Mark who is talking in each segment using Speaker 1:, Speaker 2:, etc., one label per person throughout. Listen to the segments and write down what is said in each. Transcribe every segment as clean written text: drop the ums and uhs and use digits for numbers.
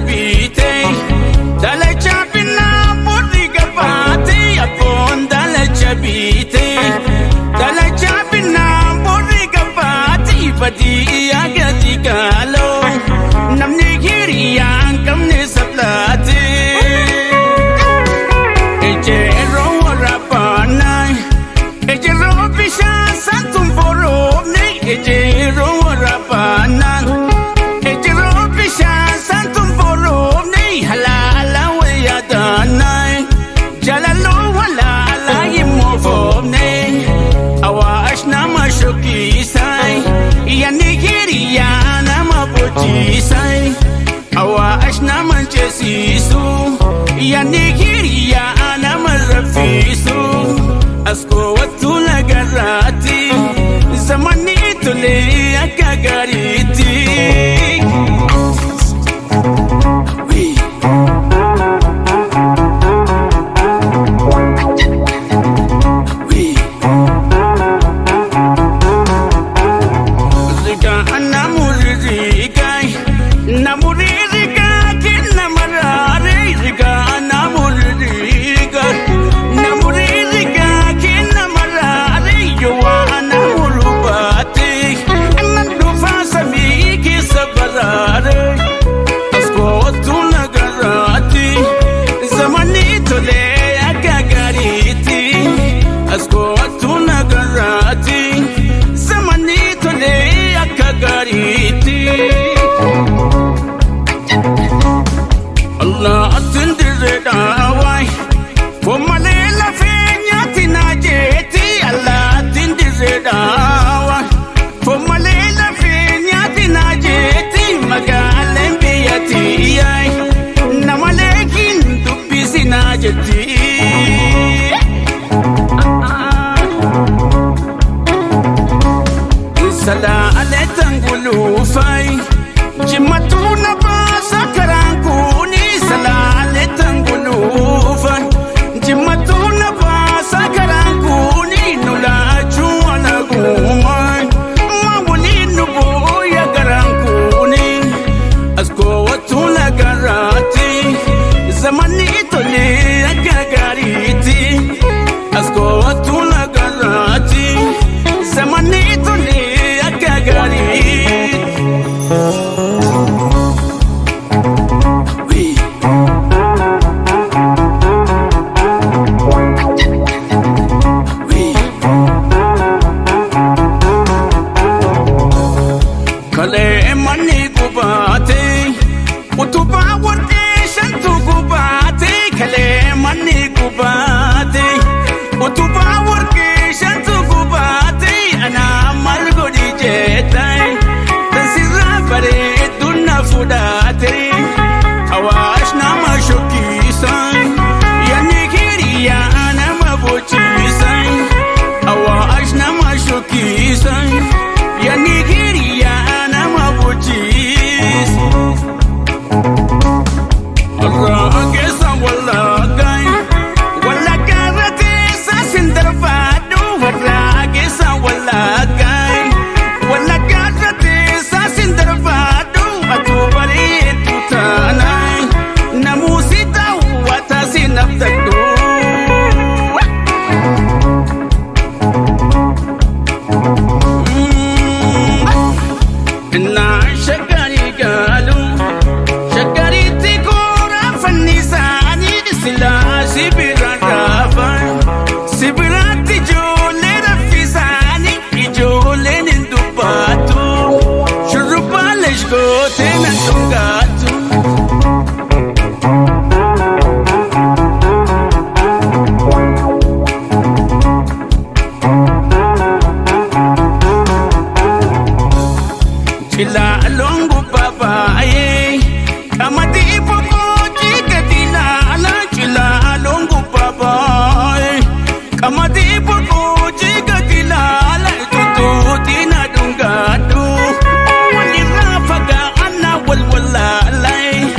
Speaker 1: biite, dalacha binnaa burri gabaate. Abboon dalacha biite, dalacha binnaa burri gabaate. Badii gadi gaaloo namni hiriyaa hin qabne sablaate. Ejeroo waraabbanaa, ejeroo bishaan santuun boroomne. Ejeroo waraabbanaa, ejeroo bishaan santuun boroomne. Halaala wayyaadaanaa, jalaloo walaala hin moofoomne. Awaash nama shokkiisaa, yanni hiriyaa nama bochiisaa. Awaash nama ceesisu, yanni hiriyaa nama raffisu. Askoowwattu lagarraatti, zamanni tolee akka gaariitti. Rigaa namurri rigaa, namurri rigaa kenna maraare. Rigaa namurri rigaa, namurri rigaa kenna maraare. Yoo namurru baate, annan dhufaa samii keessa baraare. Askootu nagaraati, zamanni tolee akka gaariitti. Askootu nagaraati, zamanni tolee akka gaariitti. Allaattiin dirree dhaawaa, fomalee lafee nyaati naa jeeti. Allaattiin dirree dhaawaa, fomalee lafee nyaati naa jeeti. Magaalaan biyya tiyyaay, namalee hin dubbisinaa jetti. Salaalee tanguluufay, jimmatuu na baasa karaan kuni. Salaalee tanguluufay, jimmatuu na baasa karaan kuni. Nulaachuu alaguumaan, ma waliin nu booya garaan kuni. Askoowwattuu lagarraatti, zamanni tolee akka gaariitti. Askoowwattuu lagarraatti, zamanni tolee akka gaariitti. Kalee manni gubaate, utubaa warqee shantu gubaate. Kalee manni gubaate, utubaa warqee shantu gubaate. Anaa maal godhi jettee, tan sirraa bareeddu na fudhaate. Awaash nama shokkiisa, yanni hiriyaa nama bochiisa. Awaash nama shokkiisa, yanni hiriyaa nama bochiisa. Irraa keessa wallaggaa, wallaggaa irra teessa sin darbaadhu. Warraa keessa wallaggaa, wallaggaa irra teessa sin darbaadhu. Atuu bareeddu taanaan, namuusi daawwata sin abdadhu. Innaa shaggarii gaalu, shaggariitti koora fannisaanii silaa sibira raafan. Sibiraatti ijoollee raffisaanii, ijoolleen hin dubbattu. Shurrubbaa leeshgootee nan dhungaatu. Cilaaluun gubbaa baay'ee, qamadii boqqoojjii gadi ilaala. Cilaaluun gubbaa baay'ee, qamadii boqqoojjii gadi ilaala. Tutuutii na dhungaadhu, walirraa fagaannaa wal wallaalaa.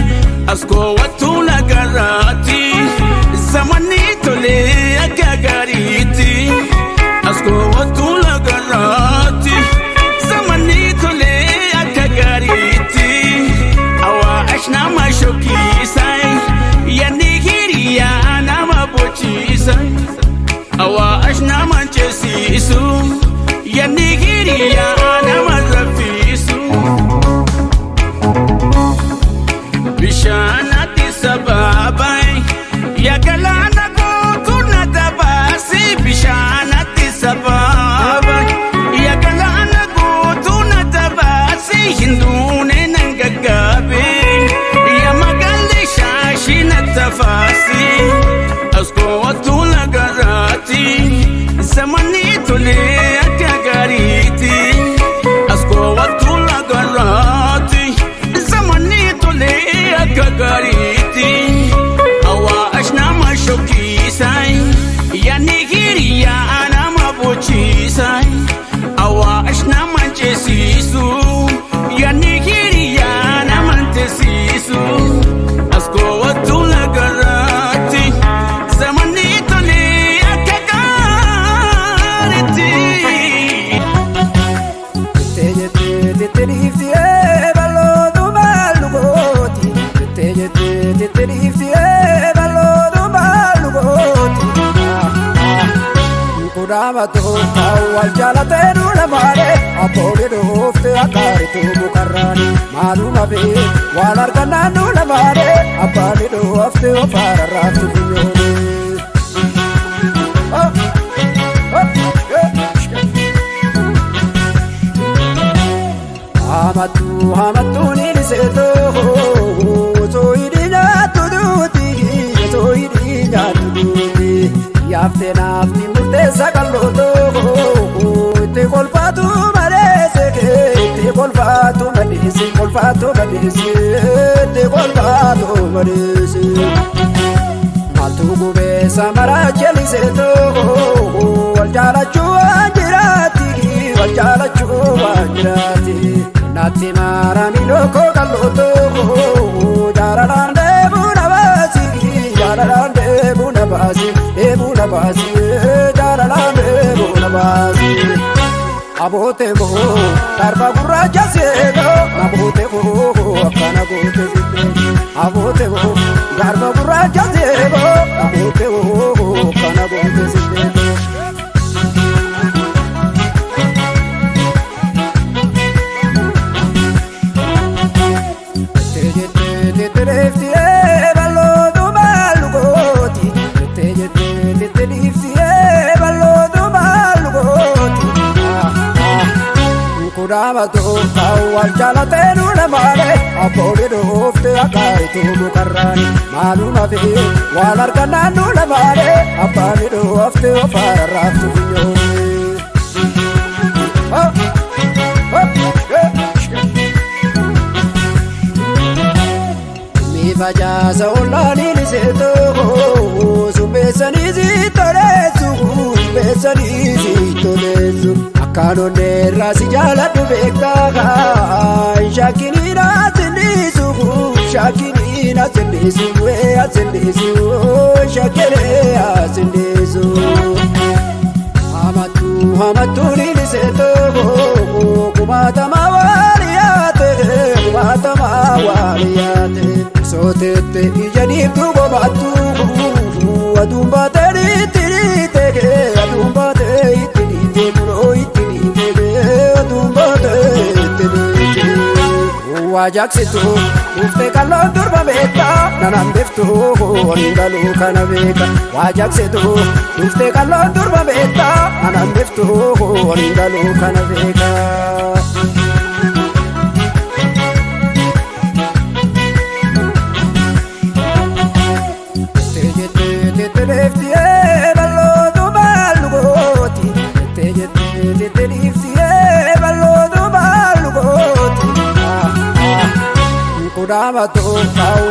Speaker 2: Wal jaalatee duula maalee abboonni dhuufte akkaaritu mukarraani maaluma fi waan argannaan duula maalee abbaani dhuufte ofaara raaftu biyyooni. Hamattuu hamattuu ni liseetoo osoo hidhii nyaattu duuti osoo hidhii nyaattu duuti yaaftee naafti murteessa qal'ootoo itti kolfaatu maleesse itti kolfaatu maleesse kolfaatu maleesse itti kolfaatu maleesse. Maaltu gubee samaraa jeliseetoo wal jaalachuu waan jiraati wal jaalachuu waan jiraati. Naatti maarami lookoo qal'ootoo jaalalaan deemuu na baasi jaalalaan deemuu na baasi deemuu na baasi jaalalaan deemuu na baasi. Aboote koo garba gurraacha seekoo aboote koo akkana goote sittee aboote koo garba gurraacha seekoo aboote koo akkana goote sittee. Kudhaamatu wal jaalatee duula maalee abboonni dhuufte akkaaritu mukarraani maaluma fi waan argannaan duula maalee abbaani dhuufte ofaara raaftu biyyooni. Facaasa olaanii liseetoo summeessanii si toleessu summeessanii si toleessu akkaan onneerraa si jaaladhu beektaa shakkiniin asinniisu shakkiniin asinniisu asinniisu shakkinee asinniisu. Hamattuu hamattuu ni liseetoo kumaatama waaliyaate kumaatama waaliyaate. Sootette ija diimtuu bobaattu aduun baatee itti dhiite aduun baatee itti dhiite kunoo itti dhiite aduun baatee itti dhiite. Waa jaaksitu dhuftee qalloon durba beektaa nanaan biftu horiin galuu kana beeka. Waa jaaksitu dhuftee qalloon durba beektaa nanaan biftu horiin galuu kana beeka. Kudhaamatu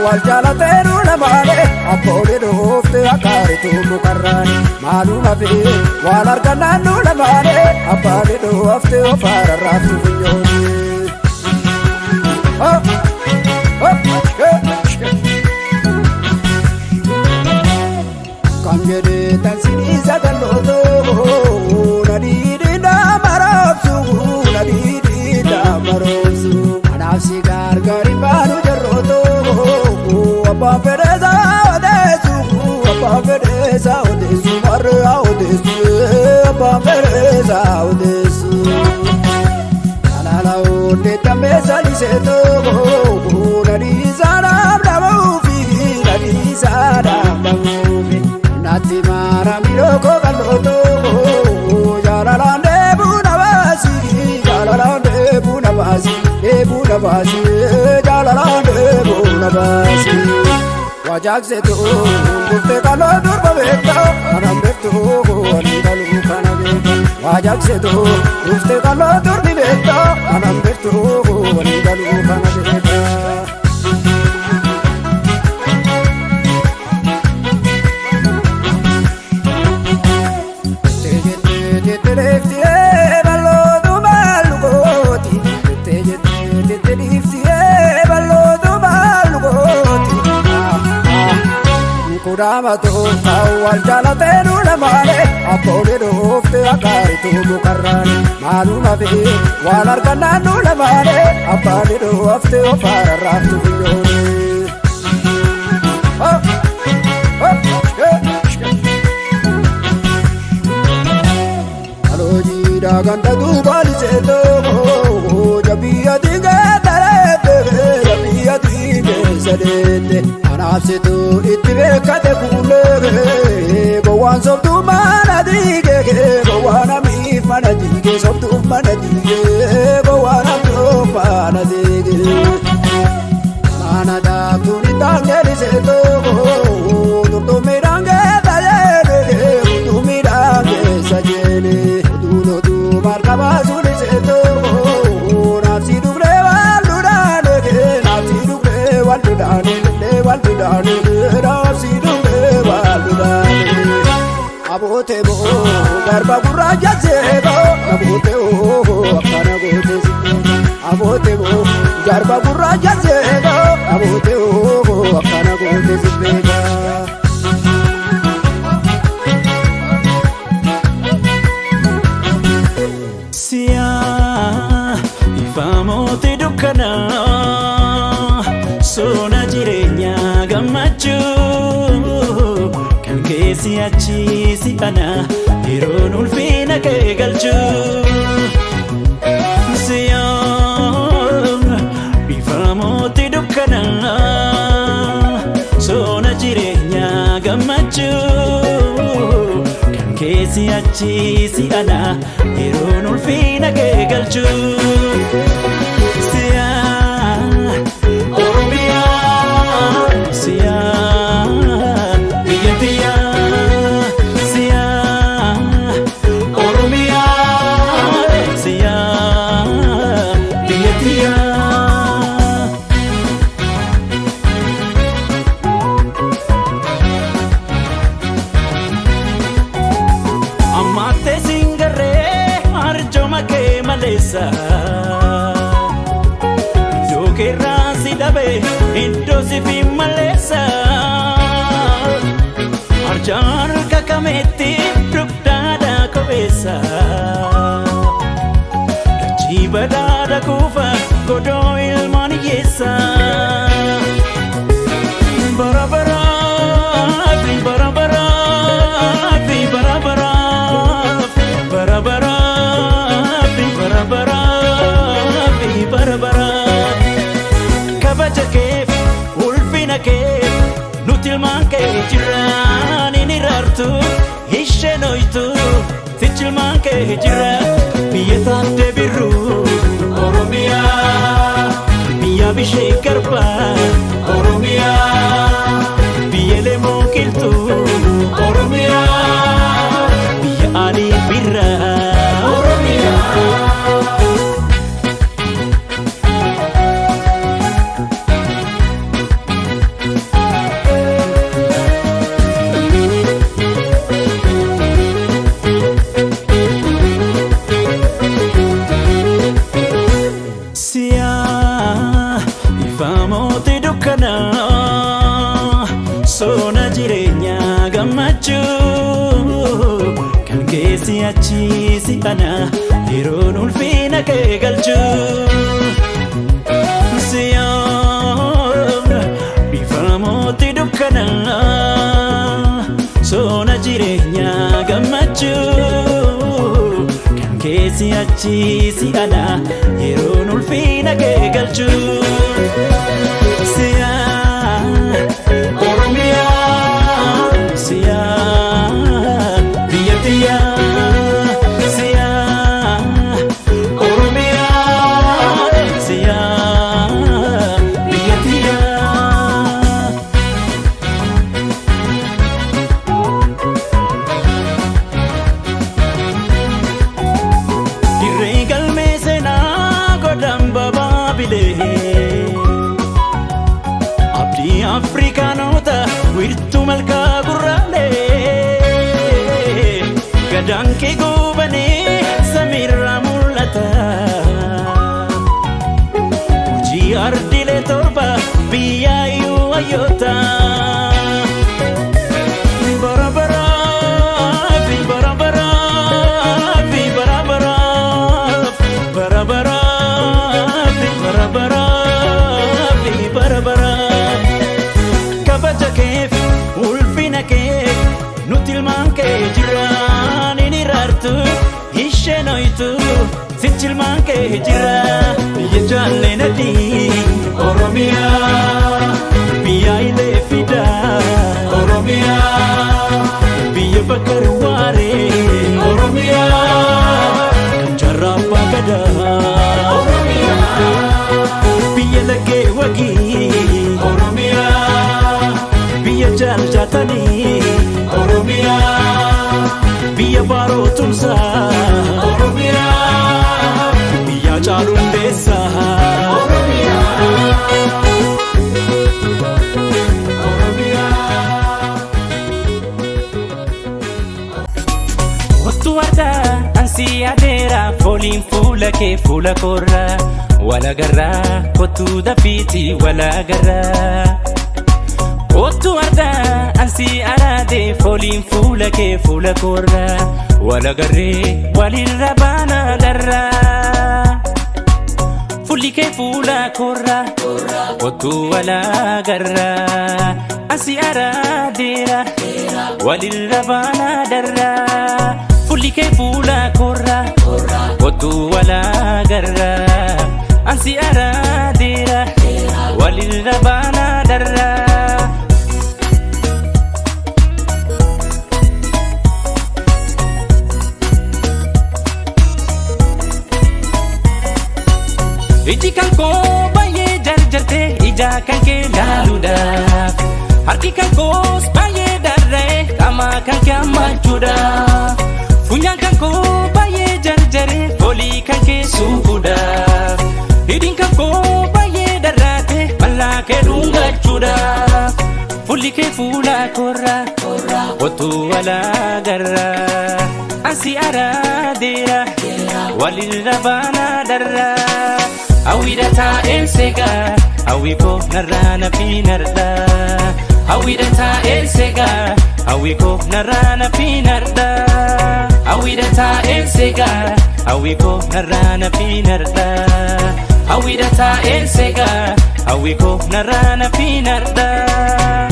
Speaker 2: wal jaalatee duula maalee abboonni dhuufte akkaaritu mukarraani maaluma fi waan argannaan duula maalee abbaani dhuufte ofaara raaftu biyyooni. Kan jedhee tansiisa gallootoo nadhiidhi daamaroomsu nadhiidhi daamaroomsu kanaaf si gargaari baanu jarrootoo abbaan fedheesaa odeessu abbaan fedheesaa odeessu marraa odeessu abbaan fedheesaa odeessu. Alaala oollee tambeessa liseetoo nadhiisaa dhaabdamuufi nadhiisaa dhaabdamuufi. Naatti maarami lookoo qal'ootoo jaalalaan deemuu na baasi jaalalaan deemuu na baasi deemuu na baasi jaalalaan deemuu na baasi. Wajaaksetu dhuftee qal'oo durba beektaa kanaan beektu ani galuu kana beeka. Wajaaksetu dhuftee qal'oo durbi beektaa kanaan beektu ani galuu kana beeka. Kudhaamatu wal jaalatee duula maalee abboonni dhuufte akkaaritu mukarraani maaluma fi waan argannaan duula maalee abbaani dhuufte ofaara raaftu biyyooni. Ganda duubaali seetoo jabiyya diigee tareeffee jabiyya diigee sadeette anaafsitu itti beekate kuulee gowwaan sobtuu mana diigee gowwaan amiif mana diigee sobtuuf mana diigee gowwaan abdoof mana diigee. Mana daaktuun itti seetoo turtumiidhaan keessa jeelee turtumiidhaan keessa jeelee oduun oduu marqabaa seetoo naafsi dhufnee waan duudhaanee naafsi dhufnee waan duudhaanee waan duudhaanee naafsi dhufnee waan duudhaanee. Abootee boo garba gurraacha seeboo abootee oo akkana gootee abootee boo garba gurraacha seeboo abootee oo akkana gootee sibeeka.
Speaker 1: Siyaa ifa mooti dukkanaa sona jireenyaa gammachuu kan keessi achi si ana yeroon ulfina kee galchuu. Siyaa ifa mooti dukkanaa sona jireenyaa gammachuu kan keessi achi si ana yeroon ulfina kee galchuu. Siyaa Oromiyaa siyaa biyya tiyyaa siyaa Oromiyaa siyaa biyya tiyyaa. Ammattee singarree arjooma kee maleessa. Iddoo keerraa si dhabe iddoo si fi maleessa. Arjaan harka kameetti dugdaadhaa kopheessa. Dachii badhaadha kuufa godoo ilmaan hiyyeessa. Bara baraaf bara baraaf bara baraaf bara baraaf bara baraaf bara baraaf kabaja keef ulfina keef nuti ilmaan kee jiraan hin iraartu isheen hoytu sichi ilmaan kee jira biyya taatee birruu Oromiyaa biyya bishee garbaa Oromiyaa biyya lemoo qilxuu Oromiyaa biyya alii birraa Oromiyaa. Siyaa ifa mooti dukkanaa sona jireenyaa gammachuu kan keessi achi si ana yeroon ulfina kee galchuu. Siyaa ifa mooti dukkanaa sona jireenyaa gammachuu kan keessi achi si ana yeroon ulfina kee galchuu. Siyaa Oromiyaa siyaa biyya tiyyaa siyaa Oromiyaa siyaa biyya tiyyaa. Dirree galmee seenaa godhan babaabilee. Abdii Afrikaanota wiirtuu malkaa gurraalee. Gadaan kee goobanii samiirraa mul'ata. Hojii ardiilee torba biyyaayyuu hayyoota. Bara baraaf bara baraaf bara baraaf bara baraaf bara baraaf bara baraaf kabaja keef ulfina kee nuti ilmaan kee jiraan hin iraartu isheen hoytu Achilmaan kee jira biyya jaallee nadii Oromiyaa biyya ilee fidaa Oromiyaa biyya bakar waaree Oromiyaa kan jaarraa abbaa gadaa Oromiyaa biyya laggee wagii Oromiyaa biyya jaal jaatanii Oromiyaa biyya baaroo tumsaa Oromiyaa biyya caaluun beessaa Oromiyaa.
Speaker 3: Wattu wardaa ansi adeera fooliin fuula kee fuula koorraa walagarraa kottuu dafiiti walagarraa. Wattu wardaa ansi araade fooliin fuula kee fuula koorraa walagarree walirra baana darraa. Fuulli kee fuula koorraa kottuu walagarraa ansi araadeera walirra baana darraa. Fuulli kee fuula koorraa kottuu walagarraa ansi araadeera walirra baana darraa. Iji kan koo baay'ee jarjartee ija kan kee laaluudhaaf harki kan koos baay'ee darra'ee qaama kan kee hammachuudhaaf funyaan kan koo baay'ee jarjaree foolii kan kee suufuudhaaf hidhiin kan koo baay'ee darraate mallaa kee dhungachuudhaaf fuulli kee fuula koorraa kottuu walaagarraa ansi araadeera walirra baana darraa. Hawwiidha taa'een seegaa hawwi koo narraa na fi narraa. Hawwiidha taa'een seegaa hawwi koo narraa na fi narraa. Hawwiidha taa'een seegaa hawwi koo narraa na fi narraa. Hawwiidha taa'een seegaa hawwi koo narraa na fi narraa.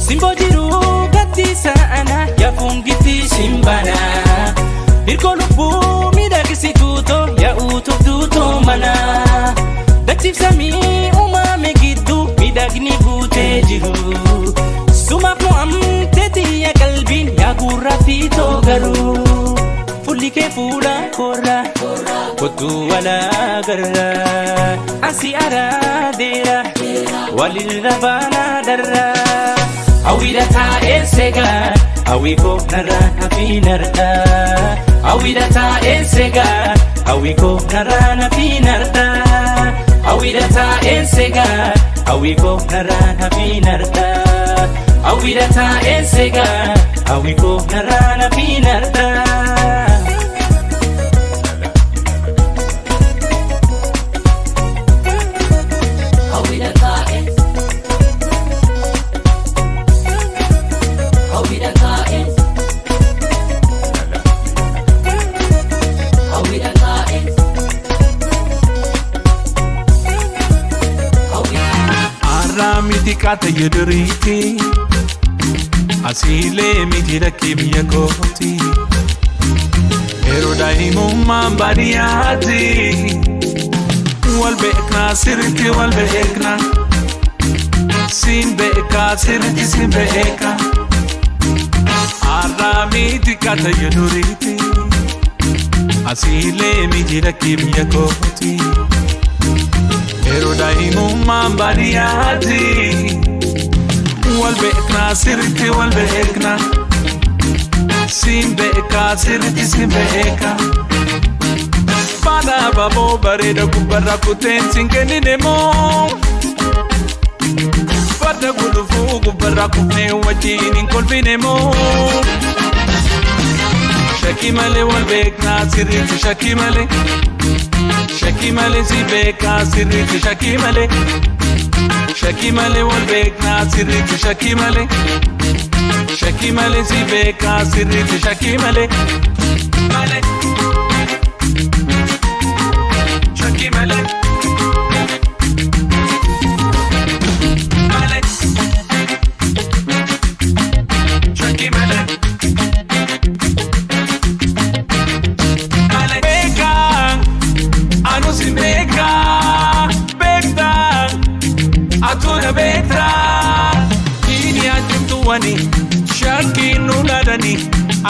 Speaker 3: Simboo jiruu gaddisa ana yaafungiti simbana. Hirkoo lubbuu miidhagsituu too yaa'uutuuf duutoo mana. Dachiifsamii uumame gidduu miidhagni guutee jiru. Sumaaf mo'amtee xiyya qalbiin yaa gurraa fi too garuu. Fuulli kee fuula koorraa kottuu walaagarraa. Ansi araadeera walirra baana darraa. Hawwiidha taa'een seegaa hawwi koo narraa hafi narraa. Hawwiidha taa'een seegaa hawwi koo narraa nafi narraa. Hawwiidha taa'een seegaa hawwi koo narraa hafi narraa. Hawwiidha taa'een seegaa hawwi koo narraa nafi narraa.
Speaker 4: Arraa miti qaata duriiti Asiilee miti rakkee biyya kooti Yeroo daa'imummaan baadiyyaati Wal beeknaa sirriitti wal beeknaa Siin beekaa sirriitti siin beekaa Arraa miti qaata duriiti Asiilee miti rakkee biyya kooti Yeroo daa'imummaan baadiyyaati Wal beeknaa sirriitti wal beeknaa Siin beekaa sirriitti siin beekaa Faana abaaboo bareeda gubbarraa kuteen siin kennine moo Farda gulufuu gubbarraa kufnee wajjin hin kolfine moo Shakkii malee wal beeknaa sirriitti shakkii malee Shakkii malee si beekaa sirriitti shakkii malee Shakkii malee wal beeknaa sirriitti shakkii malee Shakkii malee si beekaa sirriitti shakkii malee. Malee. Shakkii malee. Malee. Shakkii malee. Malee. Beekaa anu si beekaa beektaa atuuna beektaa diini ajjimtu wani shakkii nu ladani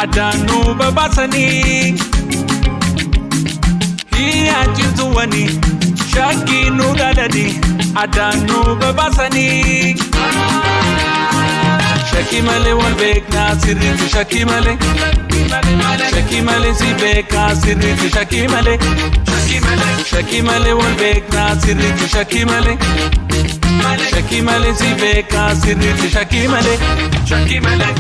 Speaker 4: addaan nu babaasanii. Diini ajjimtu wani shakkii nu ladani addaan nu babaasanii. Shakkii malee wal beeknaa sirriitti shakkii malee. Shakkii malee si beekaa sirriitti shakkii malee. Shakkii malee wal beeknaa sirriitti shakkii malee. Shakkii malee si beekaa sirriitti shakkii malee. Shakkii malee.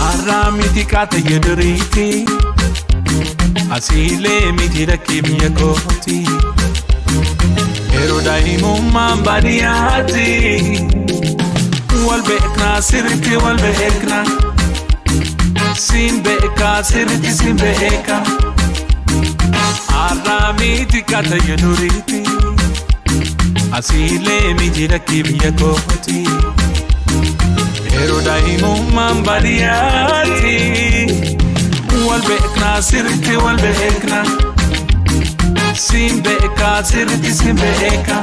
Speaker 4: Arraa miti kaata jedhuriiti. Asiilee miti rakkee biyya kooti. Yeroo daa'imummaan baadiyyaatti. Wal beeknaa sirriitti wal beeknaa. Siin beekaa sirriitti siin beekaa. Arraa miti kaata jedhuriiti. Asiilee miti rakkee biyya kooti. Yeroo daa'imummaan baadiyyaatti. Wal beeknaa sirriitti wal beeknaa. Siin beekaa sirriitti siin beekaa.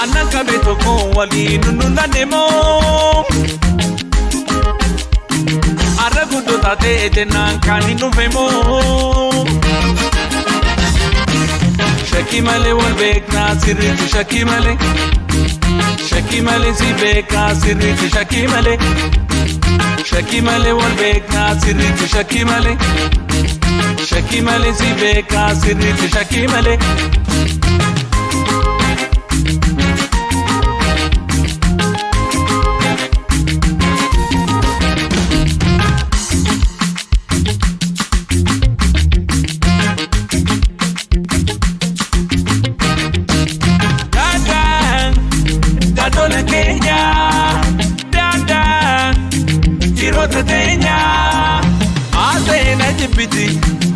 Speaker 4: Annan qabee tokko waliin nunnulanne moo. Arra guddoo taatee jennaan kan hin dhufe moo. Shakkii malee wal beeknaa sirriitti shakkii malee. Shakkii malee si beekaa sirriitti shakkii malee. Shakkii malee wal beeknaa sirriitti shakkii malee. Shakkii malee si beekaa sirriitti shakkii malee. Dada, dadola keenya, dada, dhiirota teenya. Haasa'e na jibbiti,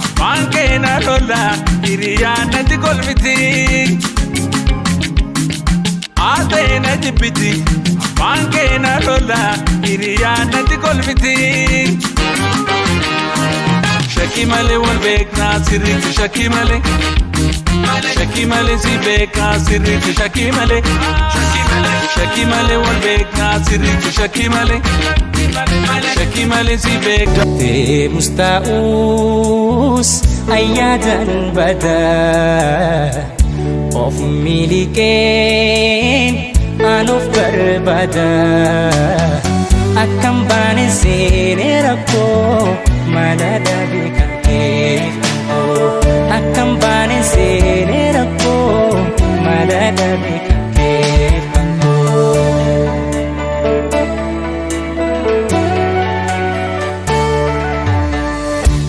Speaker 4: afaan kee na lola, hiriyaa natti kolfiti. Haasa'e na jibbiti, afaan kee na lola, hiriyaa natti kolfiti. Shakkii malee wal beeknaa sirriitti shakkii malee. Shakkii malee si beekaa sirriitti shakkii malee. Shakkii malee wal beeknaa sirriitti shakkii malee. Shakkii malee si beekaa.
Speaker 3: Deemus ta'us ayyaadan badaa of miliqeen an of barbaada akkam baane seenee rakkoo mala dhabe kan keef akkam baane seenee rakkoo mala dhabe kan keef.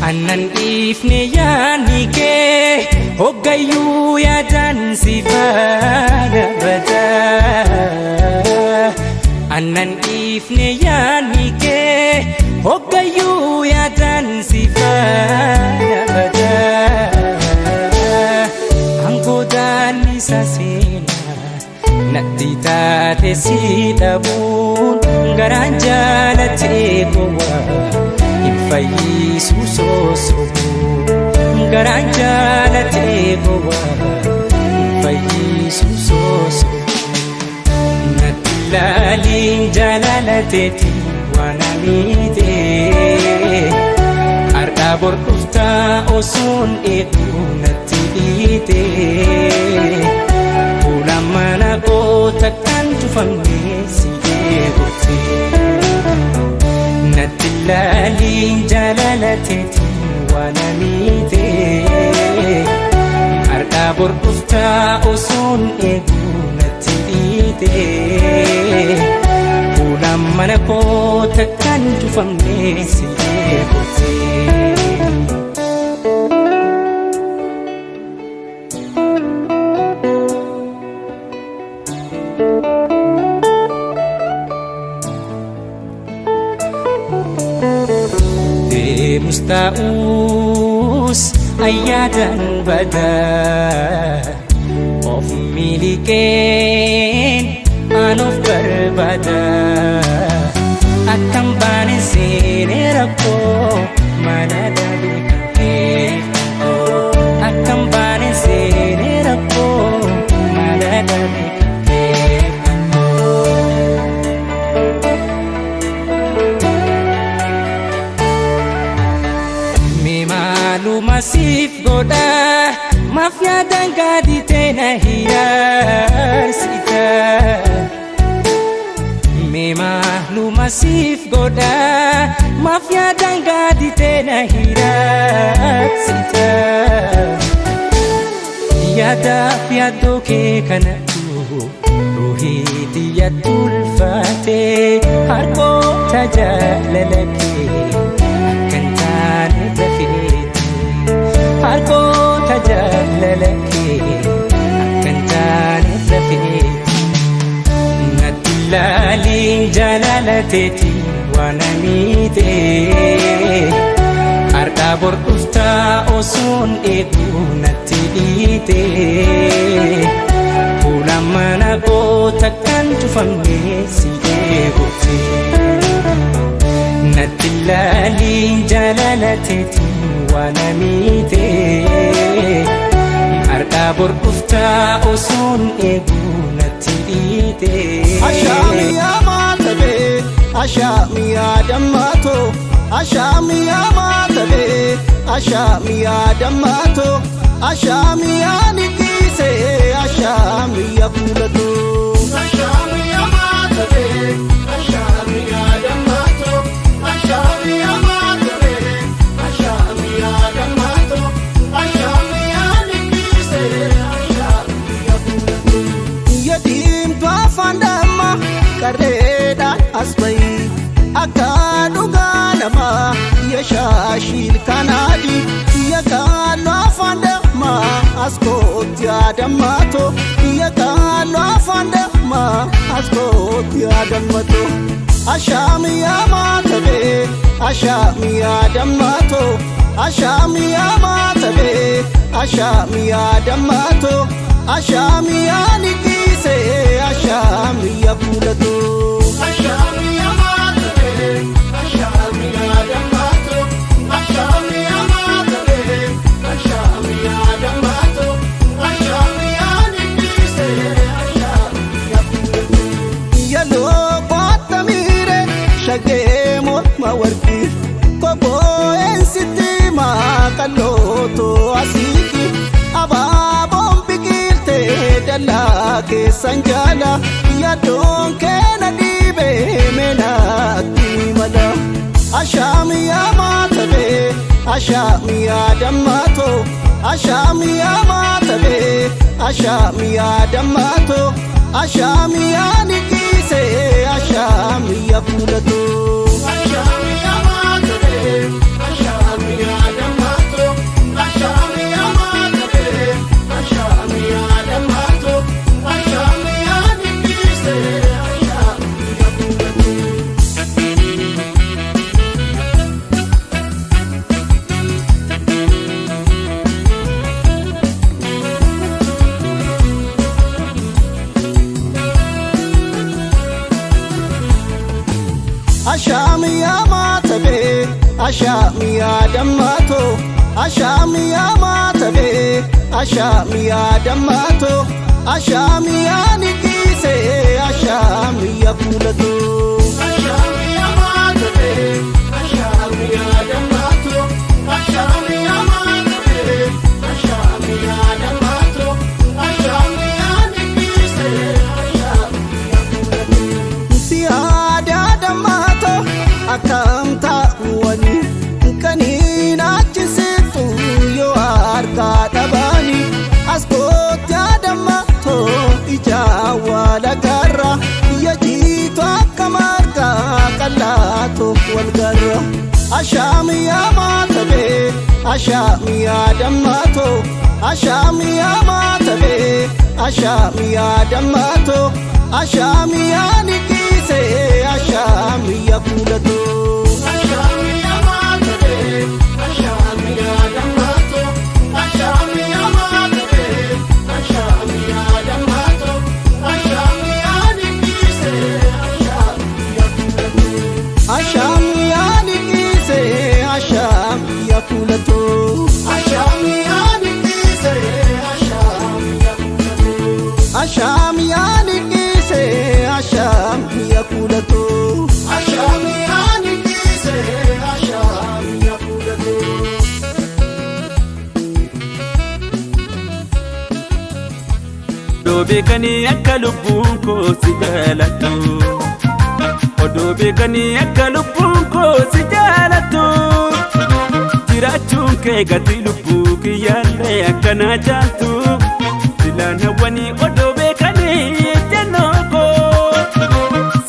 Speaker 3: Annan dhiifne yaadni kee hoggayyuu yaadaan si faana badaa. Annan dhiifne yaadni kee hoggayyuu yaadaan si faana badaa. Angoodaan isa seenaa natti taate si dhabuun garaan jaalatee gowwaa. Fayyisu sosobu garaan jaalatee gowwaa fayyisu sosobu natti laaliin jaalalateeti waan amiite har'a bor dhuftaa osoon eeguu natti dhiite fuula mana koo takkaan cufamne si eeguute. Natti laaliin jaalalateeti waan amiite har'a bor dhuftaa osoon eeguu natti dhiite fuula mana koo takkaan cufamne si eeguute. Deemus taa'us ayyaadan badaa. Of miliqeen an of barbaada. Akkam baane seenee rakkoo mana dhabe kan kee. Akkam baane seenee rakkoo mana dhabe kan kee. Mee maaluma siif godha maaf yaadaan gaaditee na hiyaarsita. Mee maaluma siif godha maaf yaadaan gaaditee na hiyaarsita. Yaadaaf yaaddoo kee kanatu ruuhii xiyya tulfaatee harkoota jaalala kee akka hin taane dafeeti. Harkoota jaalala kee akka hin taane dafeeti. Natti ilaaliin jaalala teeti waan amiite. Har'a bor dhuftaa osoon eeguu natti dhiite. Fuula mana goota kan cufamne si eeguute. Natti ilaaliin jaalala teeti waan amiite. Har'a bor dhuftaa osoon eeguu natti dhiite.
Speaker 2: Ashaamiyaa maatabee, ashaamiyaa dammaatoo, ashaamiyaa maatabee, ashaamiyaa dammaatoo, ashaamiyaa niqiisee, ashaamiyaa kuulatoo. Ashaamiyaa maatabee, ashaamiyaa dammaatoo, ashaamiyaa maatabee, ashaamiyaa dammaatoo, ashaamiyaa niqiisee, ashaamiyaa kuulatoo. Yadiimtuu afaan damma qarreedhaan as bahi akka dhugaa namaa yashaashiil kanaadi yaqaallu afaan damma as kootti adammato yaqaallu afaan damma as kootti adammato ashaamiyaa maatabee ashaamiyaa dammato ashaamiyaa maatabee ashaamiyaa dammato ashaamiyaa niqiisee ashaamiyaa kuulatoo. Ashaamiyaa maatabee ashaamiyaa dammato ashaamiyaa maatabee ashaamiyaa dammato ashaamiyaa niqiisee ashaamiyaa kuulatoo. Yaloo qottamiire shagee morma warqii kobboo'een sitti maaqallootoo asiiqi abaaboon biqiltee dallaa keessan jaala yaaddoon keena dhiibee meenaatti mala. Ashaamiyaa maatabee ashaamiyaa dammaatoo ashaamiyaa maatabee ashaamiyaa dammaatoo ashaamiyaa niqiisee ashaamiyaa kuulatoo. Ashaamiyaa maatabee ashaamiyaa dammaatoo ashaamiyaa maatabee ashaamiyaa dammaatoo ashaamiyaa niqiisee ashaamiyaa kuulatoo. Ashaamiyaa maatabee ashaamiyaa dammaatoo ashaamiyaa maatabee ashaamiyaa dammaatoo ashaamiyaa niqiisee ashaamiyaa kuulatoo. Ashaamiyaa maatabee ashaamiyaa dammaatoo ashaamiyaa maatabee ashaamiyaa dammaatoo ashaamiyaa niqiisee ashaamiyaa kuulatoo. Si aadaa dammaatoo akkam taa'uwani kaniin achi siqtu yoo harkaa dhabani as kootti adammaatoo ijaa wal agarra yajiitu akka margaa qallaatoo wal garra. Ashaamiyaa maatabee ashaamiyaa dammaatoo ashaamiyaa maatabee ashaamiyaa dammaatoo ashaamiyaa niqiisee ashaamiyaa kuulatoo. Ashaamiyaa maatabee.
Speaker 4: beekanii akka lubbuun koo si jaalattu. Odoo beekanii akka lubbuun koo si jaalattu. Jiraachuun kee gatii lubbuu kiyyaallee akkanaa jaaltu. Silaan hawwanii odoo beekanii jennoo koo.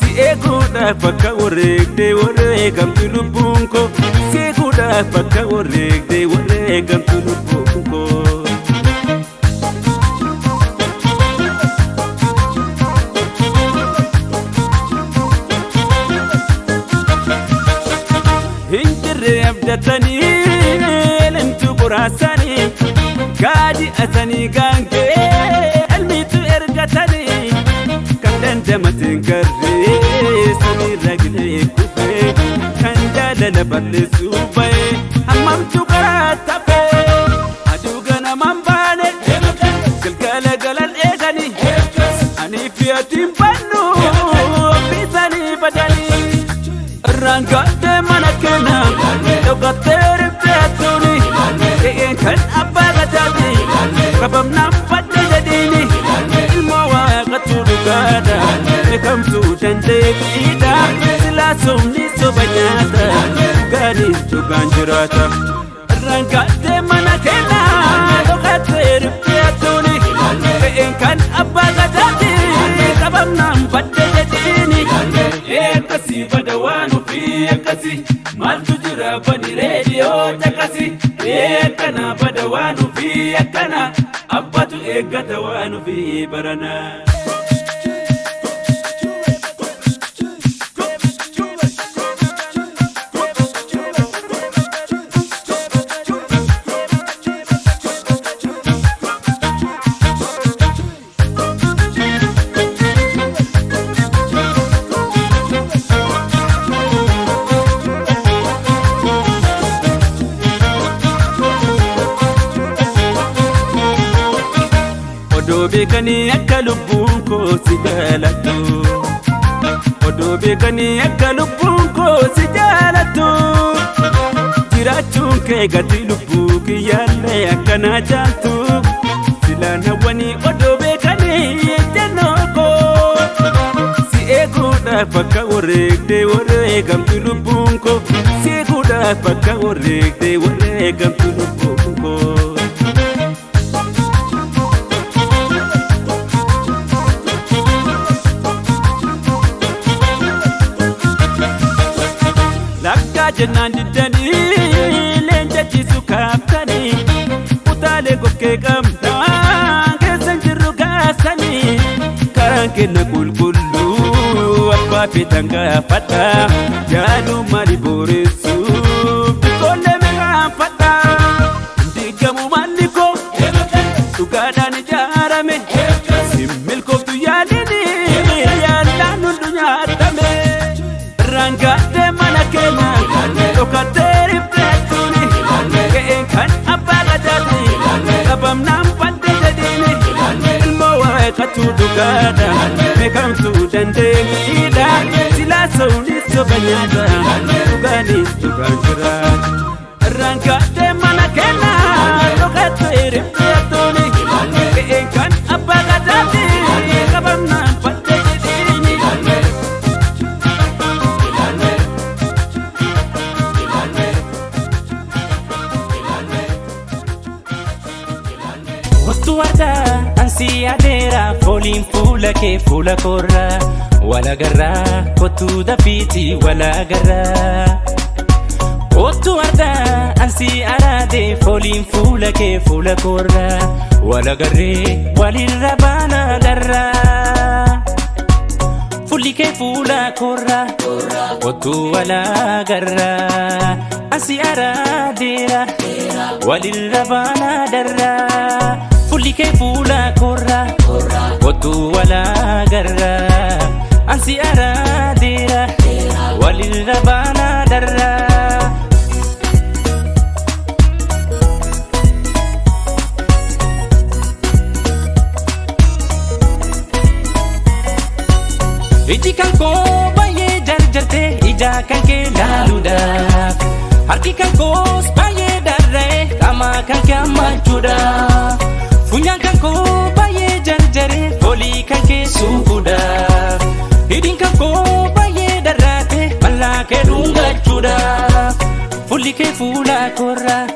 Speaker 4: Si eeguudhaaf akka wareegdee wareegamtu lubbuun koo. Si eeguudhaaf akka wareegdee wareegamtu lubbuun koo. Hinjirree abdatanii elemtu qoraasanii gaadi asanii gaangee elmiitu ergatanii kan dandamateen garree samiirra gilee kufee kan jaalala balleessuu ba'ee hammamtu karaa tafee aduu ganamaan baane galgala galan eeganii anii fi atiin bannu ofiisanii badanii. Rangaatee mana keena dhokatee riftee atuuni qe'een kan abbaa gadaati qabamnaan badde jedhiini ilmoo waaqatu dhugaadha beekamtuu dandeettiidha silaa somni soba nyaata dhugaaniif dhugaan jiraata. Rangaatee mana keena dhokatee riftee atuuni qe'een kan abbaa gadaati qabamnaan badde jedhiini. Akkasii bada waan ofii akkasii maaltu jira bani reediyoo caqasii akkana bada waan ofii akkana abbatu eeggata waan ofii barana. Odoo beekanii akka lubbuun koo si jaalattu. Odoo beekanii akka lubbuun koo si jaalattu. Jiraachuun kee gatii lubbuu kiyyaallee akkanaa jaaltu. Silaan hawwanii odoo beekanii jennoo koo. Si eeguudhaaf akka wareegdee wareegamtu lubbuun koo. Si eeguudhaaf akka wareegdee wareegamtu lubbuun koo. Lakkaa jennaan diddanii leenca ciisu kaaftanii utaalee kokkee qabnaa keessa jirru kaasanii karaan kenna qulqulluu abbaa feetan gaafadha yaaduu maali booressu biqoolee meeqaanfadha diigamu maalli koo dhugaadhaan ijaarame simmilkooftu yaadini yaallaan hundu nyaatame. Rangaatee mana keenya dhokatee riftee atuuni qe'een kan abbaa gadaati qabamnaan badde jedhiini ilmoo waaqatu dhugaadha beekamtuu dandeettiidha silaa soonis soba nyaata dhugaanis dhugaan jiraata. Rangaatee mana keenya dhokatee riftee atuuni qe'een kan abbaa gadaati qabamnaan badde jedhiini.
Speaker 3: Wattu wardaa ansi adeera fooliin fuula kee fuula koorraa walagarraa kottuu dafiiti walagarraa. Wattu wardaa ansi araade fooliin fuula kee fuula koorraa walagarree walirra baana darraa. Fuulli kee fuula koorraa kottuu walagarraa ansi araadeera walirra baana darraa. Fuulli kee fuula koorraa kottuu walagarraa ansi araadeera walirra baana darraa. Iji kan koo baay'ee jarjartee ija kan kee laaluudhaaf harki kan koos baay'ee darra'ee qaama kan kee hammachuudhaaf funyaan kan koo baay'ee jarjartee. Jarjaree foolii kan kee suufuudhaaf. Hidhiin kan koo baay'ee dharraate mallaa kee dhungachuudhaaf. Fuulli kee fuula korraa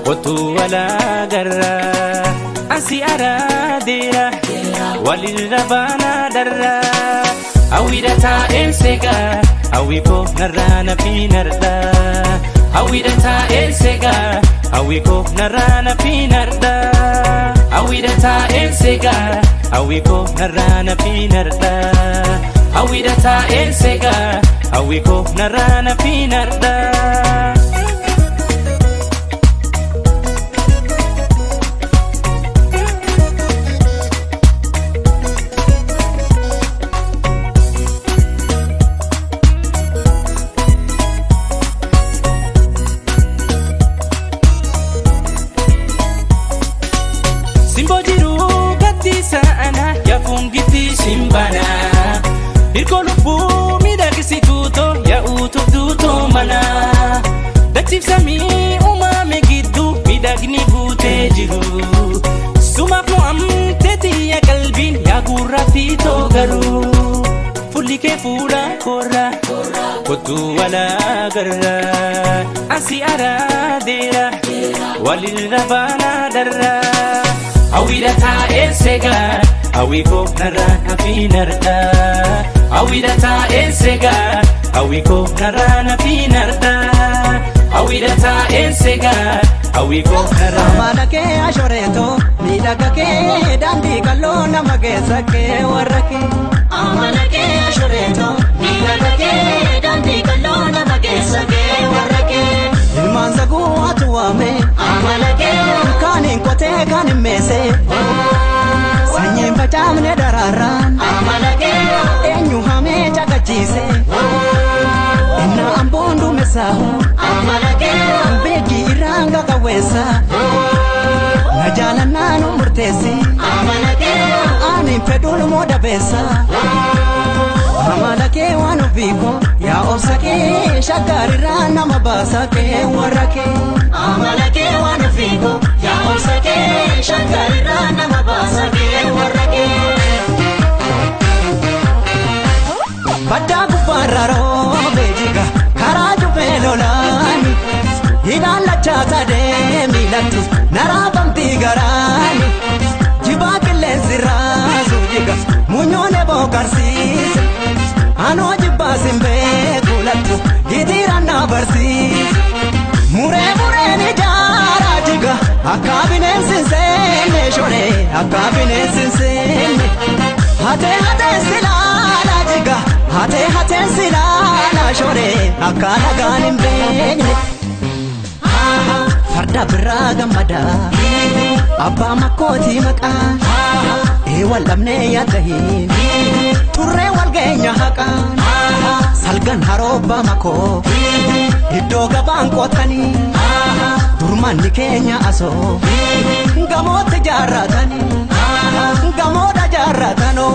Speaker 3: kottu walaa garraa. Asi araadeera walirra baanaa dharraa. Hawwiidha taa'een seegaa hawwi koo narraa na fiinarraa. Hawwiidha taa'een seegaa hawwi koo narraa na fiinarraa. Hawwiidha taa'een seegaa hawwi koo narraa na fiinarraa. Hawwiidha taa'een seegaa hawwi koo narraa na fiinarraa. Simboo jiruu gaddisa ana yaafuun gitti simbana. Hirkoo lubbuu miidhagsituu too yaa'uutuuf duutoo mana. Dachiifsamii uumame gidduu miidhagni guutee jiru. Sumaaf mo'amtee xiyya qalbiin yaa gurraa fi too garuu. Fuulli kee fuula korraa kottu walaa garraa. Asi araadeera walirra baanaa dharraa. Hawwiidha taa'een seegaa hawwi koo narraa na fiinarraa. Hawwiidha taa'een seegaa hawwi koo narraa na fiinarraa. Hawwiidha taa'een seegaa hawwi koo narraa.
Speaker 2: Amala kee ashoreeto miidhaga kee daandii qalloo nama keessa kee warra kee.
Speaker 5: Amala kee ashoreeto miidhaga kee daandii qalloo nama keessa kee warra kee.
Speaker 2: Ilmaan zaguu atu waame
Speaker 5: Amala kee
Speaker 2: kan hin qotee kan hin meese sanyiin facaafne daraaraan
Speaker 5: amala kee
Speaker 2: eenyu hamee caqachiise inna amboon duumessaahu
Speaker 5: amala kee
Speaker 2: beekii irraan qaqawweessa na jaalannaa nu murteessi
Speaker 5: amala kee
Speaker 2: ani fedhuun moo dabeessa. Amala kee waan ofiiko yaa obsa kee shaggarirraa nama baasa kee warra kee.
Speaker 5: Amala kee waan ofiiko yaa obsa kee shaggarirraa nama baasa kee warra kee.
Speaker 2: Baddaa gubbaarra roobee jiga karaa jubee lolaani ilaallachaa sadee miilatti naraafamtii garaani jibaa qilleensi raasuu jiga munyoon eboo karsiise anoo jibbaa sin beeku lattu gitiiraan na barsiise muree mureen ijaaraa jiga akka bineensi hin seenne shoree akka bineensi hin seenne hatee hatee silaala jiga hatee hatee silaala shoree akka nagaan hin beekne. Farda biraa gammada abbaa makkootii maqaa ee wal dhabnee yaaddahiin turree wal geenya haqaan salgan haroobbaa makoo iddoo gabaan qootanii durmanni keenya asoo gamootti jaarratanii gamoodha jaarratanoo.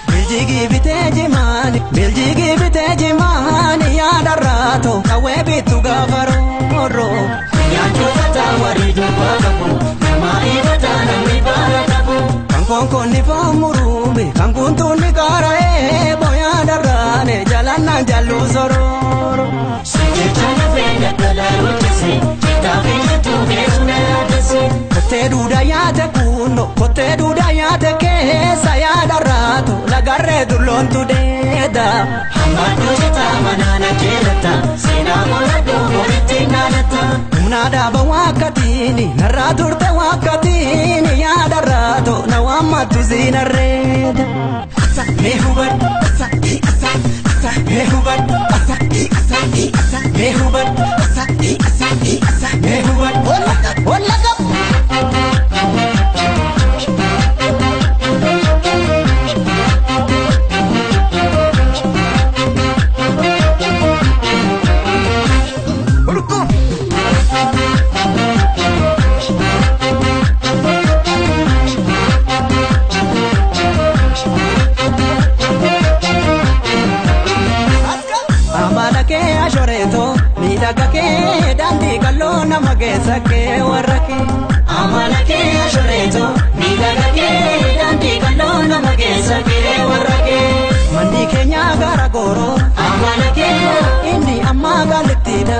Speaker 2: Biljigii bitee jimaani biljigii bitee jimaani yaadarraato qawwee bittu gaafa rooroo.
Speaker 5: Nyaachota taawarii dubbaa qabu namaa ifataa namni baara qabu.
Speaker 2: Kan konkoonni foon murume kan kuntuunni qaara'ee boyaa darraane jalannaan jalluu sorooro.
Speaker 5: Jecha lafee daldalaa hojjese jettaa fi jettuu keessu na yaaddesse.
Speaker 2: Kottee duudaa yaate kunno kottee duudaa yaate keessa yaadarraatu lagarree dulloontu deeda.
Speaker 5: Hammadduu jetaa manaana jeelata seenaa qoladhuu boritti naalatta.
Speaker 2: Humna dhaaba waakkatiini narraa turte waakkatiini yaadarraatu na waammattu siinarreeda. Mee hubadhu mee hubadhu mee hubadhu mee hubadhu olla qabu. Amala kee ashoreeto miidhaga kee
Speaker 1: geessa kee warra kee.
Speaker 5: Amala kee ashureeto miidhaga kee daandii qal'oo nama geessa kee warra kee.
Speaker 1: Manni keenya gara gooroo
Speaker 5: Amala kee
Speaker 1: inni ammaa gaalittiidha.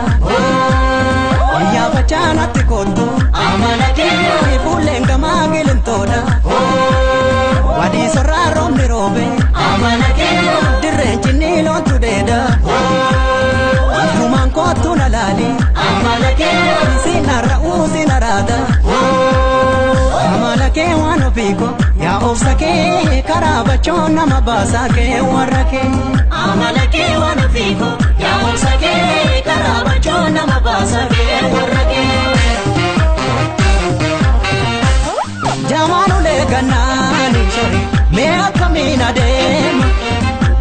Speaker 1: Wayyaa facaanatti kottu
Speaker 5: amala kee
Speaker 1: fuulleen gamaa gilintoodha. Wadii sorraa roobni roobe
Speaker 5: amala kee
Speaker 1: dirreen cinni loontu dheeda. Waltumaan kottu na laali
Speaker 5: amala kee
Speaker 1: si narra'uu si naraada. Amala kee waan ofiiko yaa obsa kee karaa bachoon nama baasaa kee warra kee.
Speaker 5: Amala kee waan ofiiko yaa obsa kee karaa bachoon nama baasa kee warra kee.
Speaker 1: Jamaanulee gannaani sori mee akkamiin adeema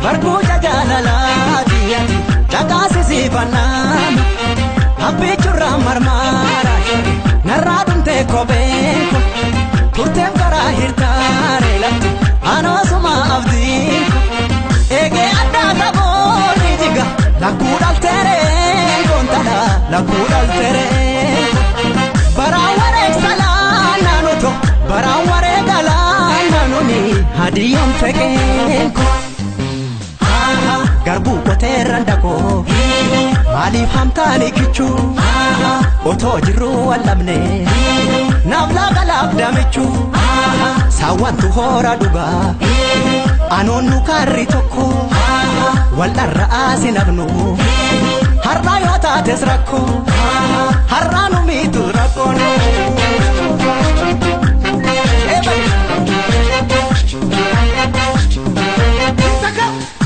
Speaker 1: barbuuca jaalalaati ati dhaqaasisiifannaama abbichurraa marmaara sori narraa dhumtee kopheenko turteef karaa hirtaare lafti anoosuma abdiinko eegee addaa taboorri jiga lakkuu dhalteeree goontala lakkuu dhalteeree baraa wareegsalaa naannoto baraa wareegalaa naannoni hadiyoon fekeenko garbuu qoteerra ndakoo maaliif hamtaani kichuu otoo jirruu wallamne naaf laaqalaaf damichuu saawwantu hoora dhugaa anoon nu kaarri tokko wal dharra'aa sinafnu har'aa yoo taates rakkoo har'aa nu miitu rakkoon.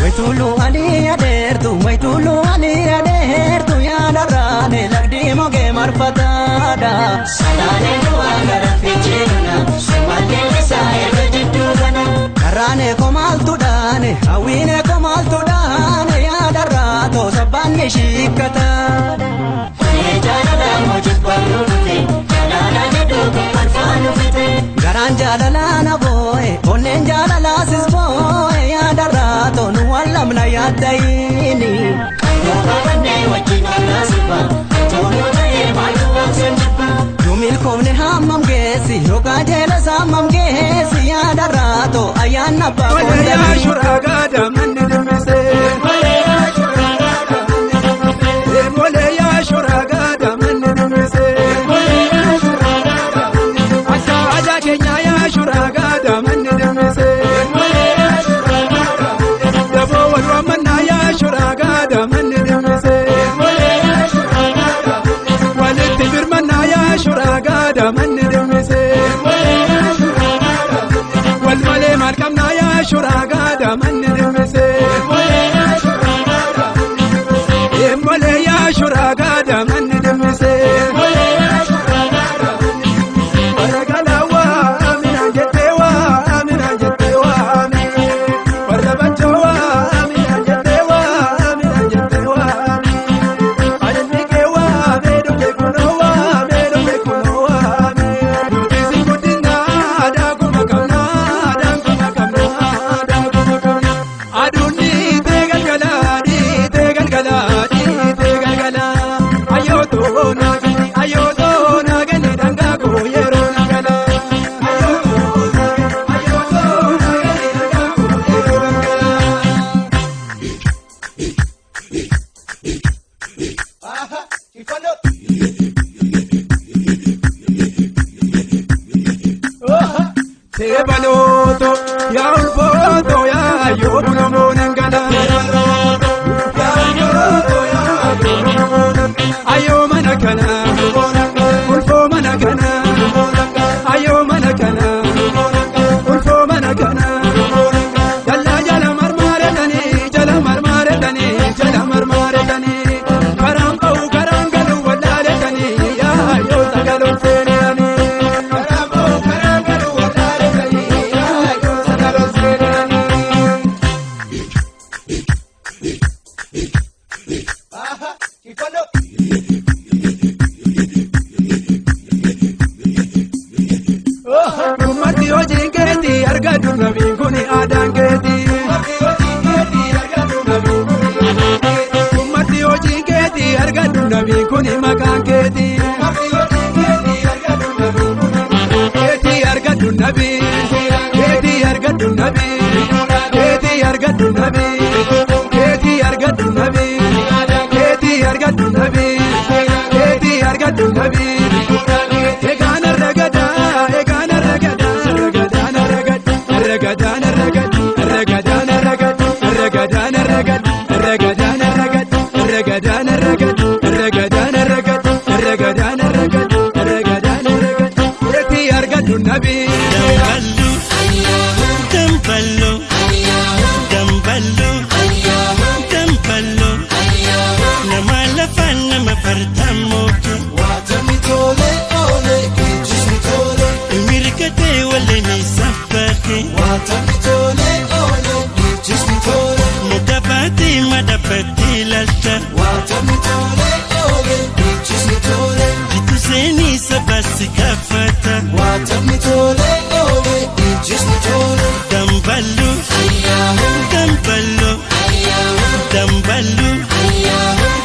Speaker 1: Waitulu ali adeertu waitulu ali adeertu yaadarraane lagdi mogee marfataadha.
Speaker 5: Salaalee du'aa gara fiichee kana sumallee isaa erga jidduu kana.
Speaker 1: Karraane komaaltu dhaane hawwiine komaaltu dhaane yaadarraa toosa baanni shiikkataadha.
Speaker 5: Mee jaalala hojii barruu dhufe jaalala jedhu kolfaa nuufite.
Speaker 1: Garaan jaalalaa na boo'e onneen jaalalaa sis boo'e yaadarraa toonu waan lamna yaaddayini.
Speaker 5: Yoo qabannee wajjin ollaa sirba toonuu ta'ee maaltu waan jibba.
Speaker 1: Yoo milkoofne hammam geessi yookaan jeelas hammam geessi yaadarraa too ayyaanna abbaa
Speaker 4: Molee shuraa gaada manni dimmisee. Molee shuraa gaada manni dimmisee. Akka aadaa keenyaa yaa shuraa gaada manni dimmisee. Daboo wal waamannaa yaa shuraa gaada manni dimmisee. Walitti birmannaa yaa shuraa gaada manni dimmisee. Wal malee maal qabnaa yaa shuraa gaada manni dimmisee. Molee yaa shuraa gaada manni dimmisee. Warra galaa waa minaan jettee waa minaan jettee waa warra bachoo waa minaan jettee waa minaan jettee waa alinni kee waa meedhu beekunoo waa meedhu beekunoo waa nuti si guddinaa aadaa kuma qabnaa aadaa kuma qabnaa aadaa kuma qabnaa aduun dhiitee galgalaa dhiitee galgalaa dhiitee galgalaa ayootoo naagani ayootoo naagani dhangaa koo yeroo nagalaa ayootoo naagani dhangaa koo yeroo nagalaa. Teebalooto yaa ulfooto yaa yoobuna moonangala. Ayoo mana kana ulfoo mana kana ayoo mana kana ulfoo mana kana dallaa jala marmaaretanii jala marmaaretanii jala marmaaretanii karaan ba'u karaan galu wallaaletanii yaa yoo sagaloon seenanii. Karaan ba'u karaan galu wallaaletanii yaa yoo sagaloon seenanii. Ummati hojiin keetii argadhu nabiin kun aadaan keetii. Ummati hojiin keetii argadhu nabiin kun maqaan keetii.
Speaker 6: Ragadan ragad ragadan ragad ragadan ragad ragadan ragad ragadan ragad ragadan ragad ragadan ragad ragadan ragad Rati argatu nabi
Speaker 7: Damballu damballu damballu damballu nama lafaan nama fartamooti
Speaker 8: Waatamni tole ole ijjisni tole
Speaker 7: mirgatee waliin saffaqe
Speaker 8: Waatamni tole ole ijjisni tole
Speaker 7: mudabaatee madabattee lalta
Speaker 8: Waatamni tole ole ijjisni tole
Speaker 7: jitu seenii sabaasi gaafata
Speaker 8: Waatamni tole ole ijjisni tole
Speaker 7: damballu damballu damballu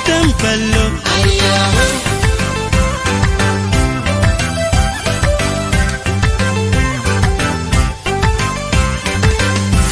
Speaker 7: damballu.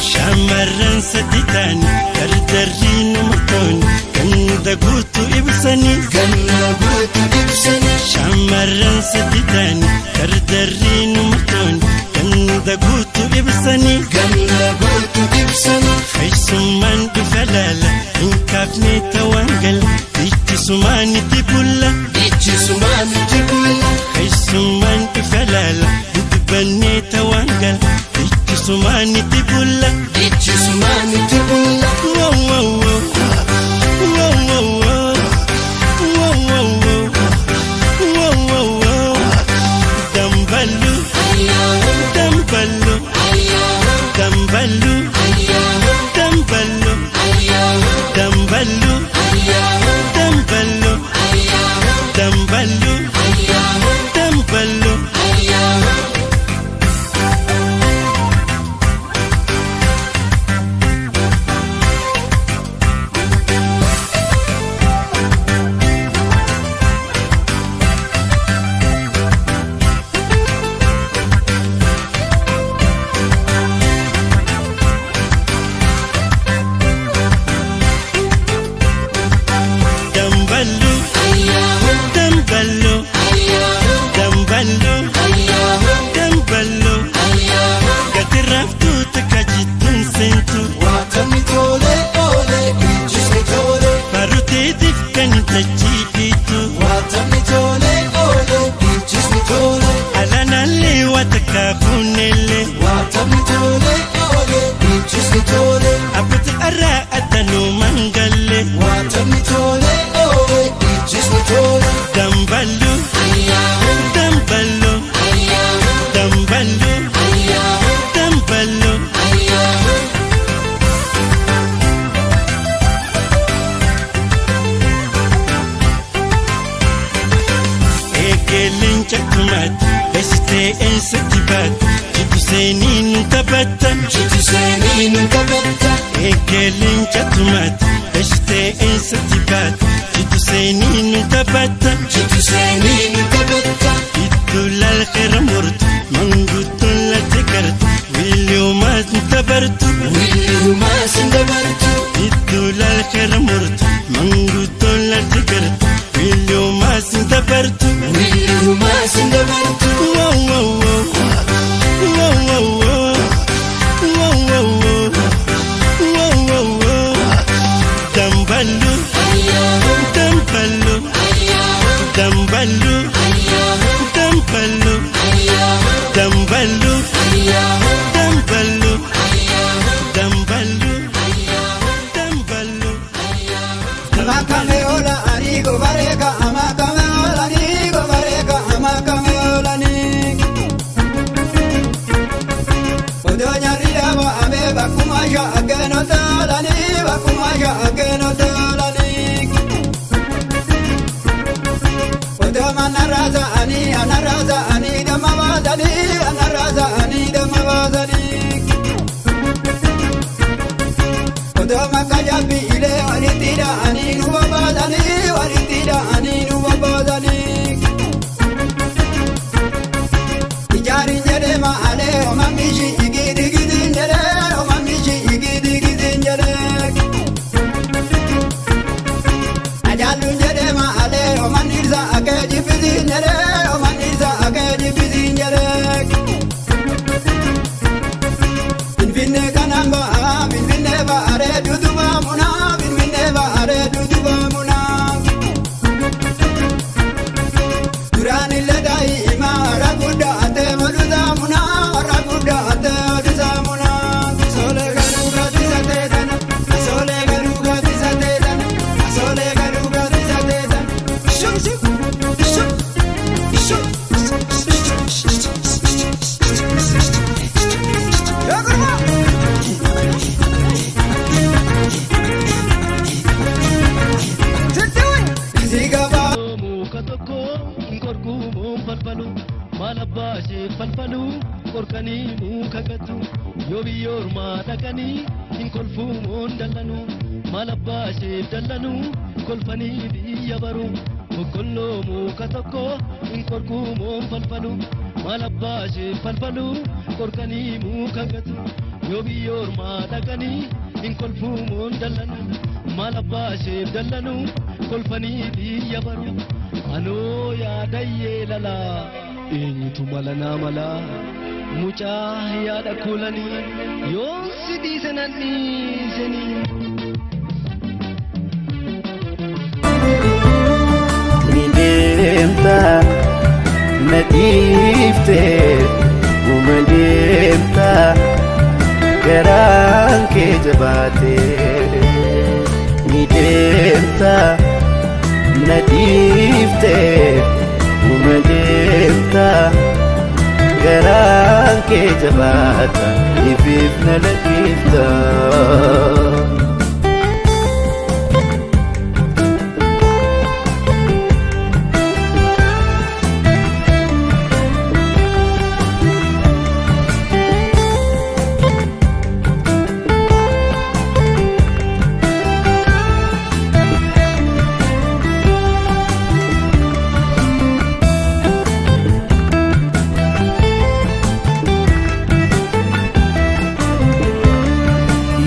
Speaker 7: Shamarran sadi ta'anii dardarri nama tooni ganda guutuu ibsanii.
Speaker 8: Ganna guutuu ibsanii
Speaker 7: Shamarran sadi ta'anii dardarri nama tooni ganda guutuu ibsanii.
Speaker 8: Ganna guutuu ibsanii
Speaker 7: Keessummaan dhufa laala hin kaafne tawaan gala ijjisumaan itti bulla.
Speaker 8: Ijjisumaan itti bulla
Speaker 7: Keessummaan dhufa laala dubbannee tawaan gala ijjisumaan itti bulla.
Speaker 8: Ijjisumaan itti bulla
Speaker 7: Wow, wow, wow. Wow, wow, wow. Wow, wow, wow. Wow, wow, wow. Damballu, damballu, damballu, damballu, damballu, damballu, damballu, damballu. Damballu, damballu, damballu, damballu. Gati raaftuu takka jittuun seentu.
Speaker 8: Waatamni tole ole ijjisni tole
Speaker 7: Baruteetiif kan tachiifiitu.
Speaker 8: Waatamni tole ole ijjisni tole
Speaker 7: Alaanaallee waa takka fuunellee.
Speaker 8: Waatamni tole ole ijjisni tole
Speaker 7: Abbootii arraa addanuu mangallee.
Speaker 8: Waatamni tole ole ijjisni tole
Speaker 7: Damballu, damballu, damballu, damballu. Eegeleen cakkumaatti beeksitee eessatti baatti jiddu seenii nu taphatta.
Speaker 8: Jitu seenii nu taphatta
Speaker 7: Eegeleen cakkumaatti beeksitee eessatti baatti jiddu seenii nu taphatta.
Speaker 8: Jitu seenii nu taphatta
Speaker 7: Iddoo lalxeera murtu manguddoon latte gartu wiiliyoomaas nu tabartu.
Speaker 8: Wiiliyumaas hin dabartu
Speaker 7: Iddoo lalxeera murtu manguddoon latte gartu wiiliyoomaas nu tabartu.
Speaker 8: Wiiliyumaas hin dabartu
Speaker 7: Wow, wow, wow. Wow, wow, wow. Wow, wow, wow. Wow, wow, wow. Damballu, damballu, damballu, damballu, damballu, damballu, damballu, damballu.
Speaker 2: Amakame ola ani go bareka amakame ola ni go bareka amakame ola ni. Odo nyari dabo ame bakumasha ageno tola ni bakumasha ageno tola ni. Odo manaraza ani anaraza ani damawazani anaraza ani damawazani. Odo makajabi ile walitida ani nubabazani walitida ani nubabazani. Ijaari jedhe maale omamishi igidi jedhe omamishi igidi jedhe. Ajallu jedhe maale omanirsa akeji fidi jedhe omanirsa akeji fidi jedhe.
Speaker 9: Yoo biyya ormaa dhaqanii hin kolfuun dallanu maal abbaa isheef dallanu kolfanii biyya baru. Boqqolloo muka tokko hin qorkuumoon falfalu maal abbaa isheef falfalu qorkanii muka gatu. Yoo biyya ormaa dhaqanii hin kolfuun dallanu maal abbaa isheef dallanu kolfanii biyya baru. Anoo yaadayyee lalaa eenyutu mala naa malaa mucaa yaada kuulanii yoon si dhiise nan dhiisanii.
Speaker 10: Ni deemta na dhiifte uma deemta garaan kee jabaate. Ni deemta na dhiifte uma deemta garaan kee jabaata ifiif na lakkifta.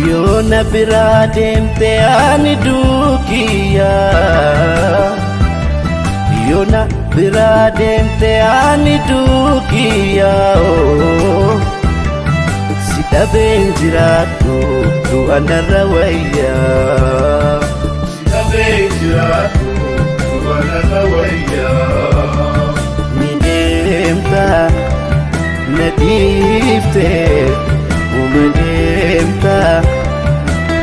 Speaker 10: Yoona biraa deemte ani duukiyya. Yoona biraa deemte ani duukiyya. Si dhabeen jiraadhu du'a narra wayya.
Speaker 8: Si dhabeen jiraadhu du'a narra wayya.
Speaker 10: Ni deemta na dhiifte uma deemta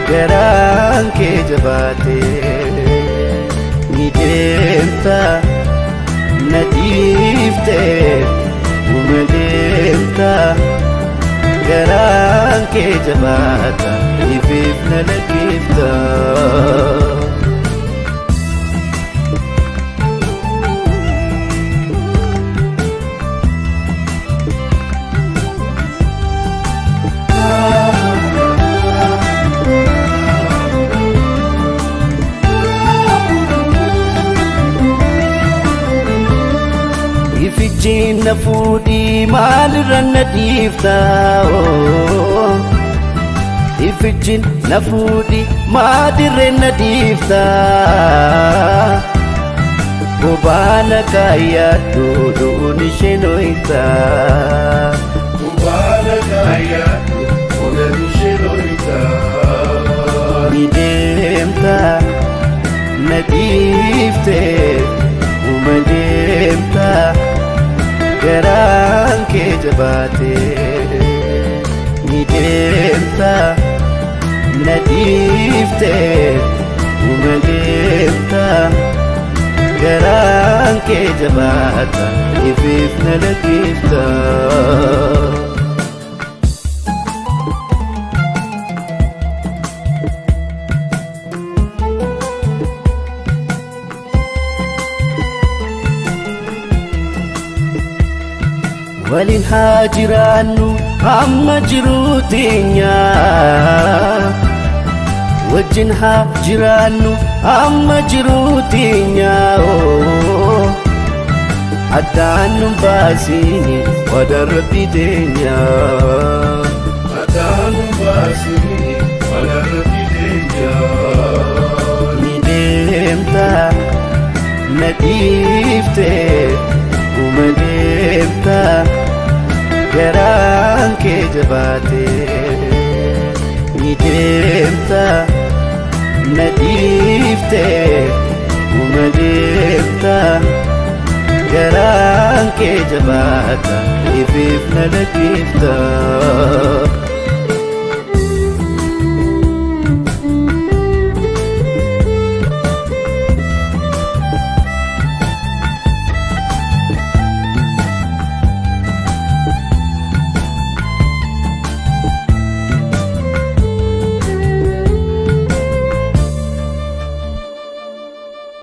Speaker 10: garaan kee jabaate. Ni deemta na dhiifte uma deemta garaan kee jabaata ifiif na lakkifta. Ifijiin na fuudhii maalirra na dhiifta? Ifijiin na fuudhii maalirra na dhiifta? Bobaana kaayyaadhu du'uun isheen hoyita.
Speaker 8: Bobaana kaayyaadhu du'uun isheen hoyita.
Speaker 10: Ni deemta na dhiifte uma deemta garaan kee jabaate. Ni deemta na dhiifte uma deemta garaan kee jabaata ifiif na lakkifta. Waliin haa jiraannu hamma jiruu teenya. Wajjin haa jiraannu hamma jiruu teenya. Addaan nu baasini wadaa rabbi teenya.
Speaker 8: Addaan nu baasini wadaa rabbi teenya.
Speaker 10: Ni deemta na dhiifte uma deemta garaan kee jabaate. Ni deemta na dhiifte uma deemta garaan kee jabaata ifiif na lakkifta.